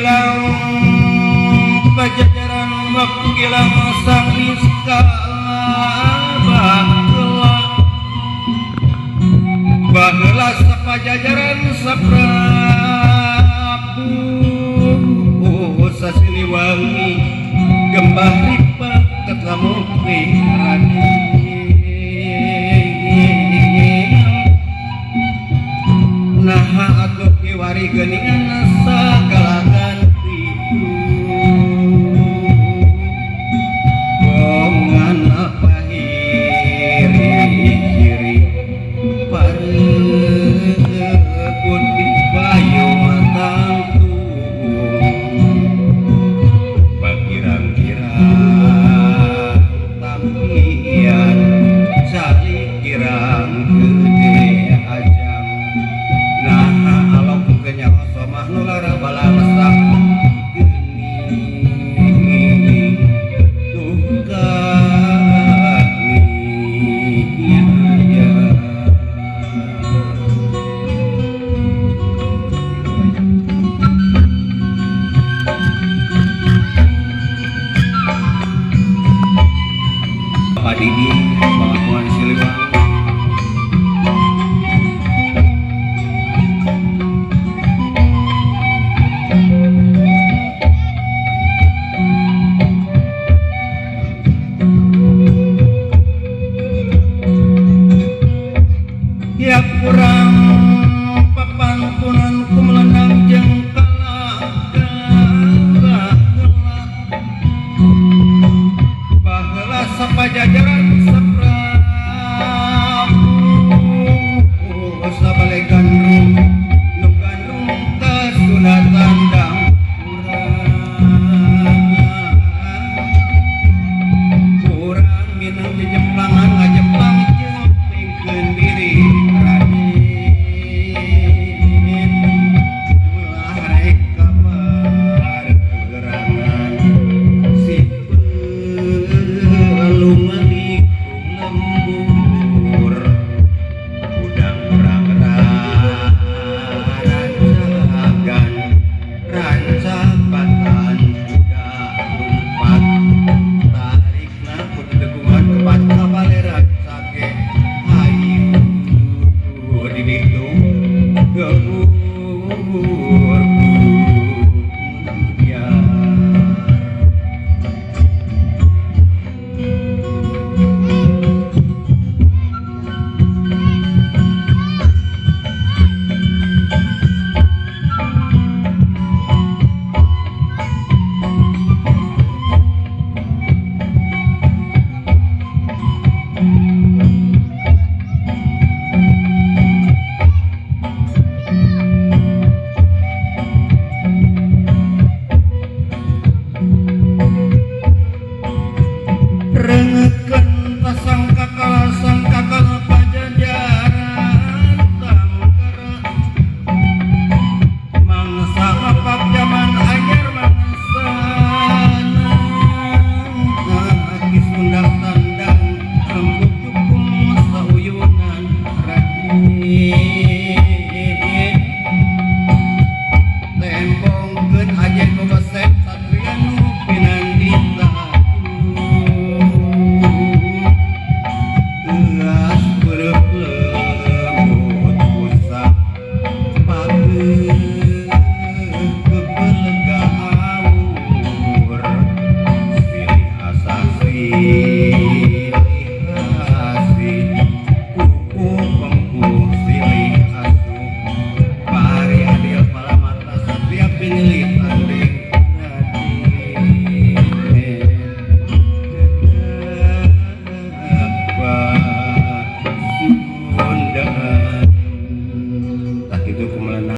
Gilang Pajajaran waktu gilang sang niskala baheula baheula sapajajaran saprabu Sasiliwangi gembah ripa ketemu Raden. Naha atuh kiwari geuningan sagala ganti bongan pahiri-hiri pareuput di bayu tangtung pakirang-kirang tampian salikirang gede ajam. Nah, alok kenyawa somah nulara balangsa geuning duka niaya. Bapak Didi, Pengakuan Siliwangi. Ya kurang papantunan ku melenang jeung kalaga baheula sapajajaran saprabu sabale gandrung nu gandrung kasunatan dang kurang minang jejemplangan ngajemplang jeung pingkeun diri Raden ulah rek kabar gerangan si pelungan di lembur udang urang rancagan rancapatan kuda lumpat tarikna kudu dukungan kepat kabaleran sage hayu di ditu gebur ya. Rengekeun tasangkakala sangkakala Pajajaran tangkara mangsa mapak jaman anyar mangsana Ki Sunda tandang rembug jukung sauyunan Raden tembongkeun ajen bebesep satria nu pinandita teas berpelemut pusat pake kebelega aur silih asah silih asih kuku pengku silih asuh pari adil palamata satria pinilita.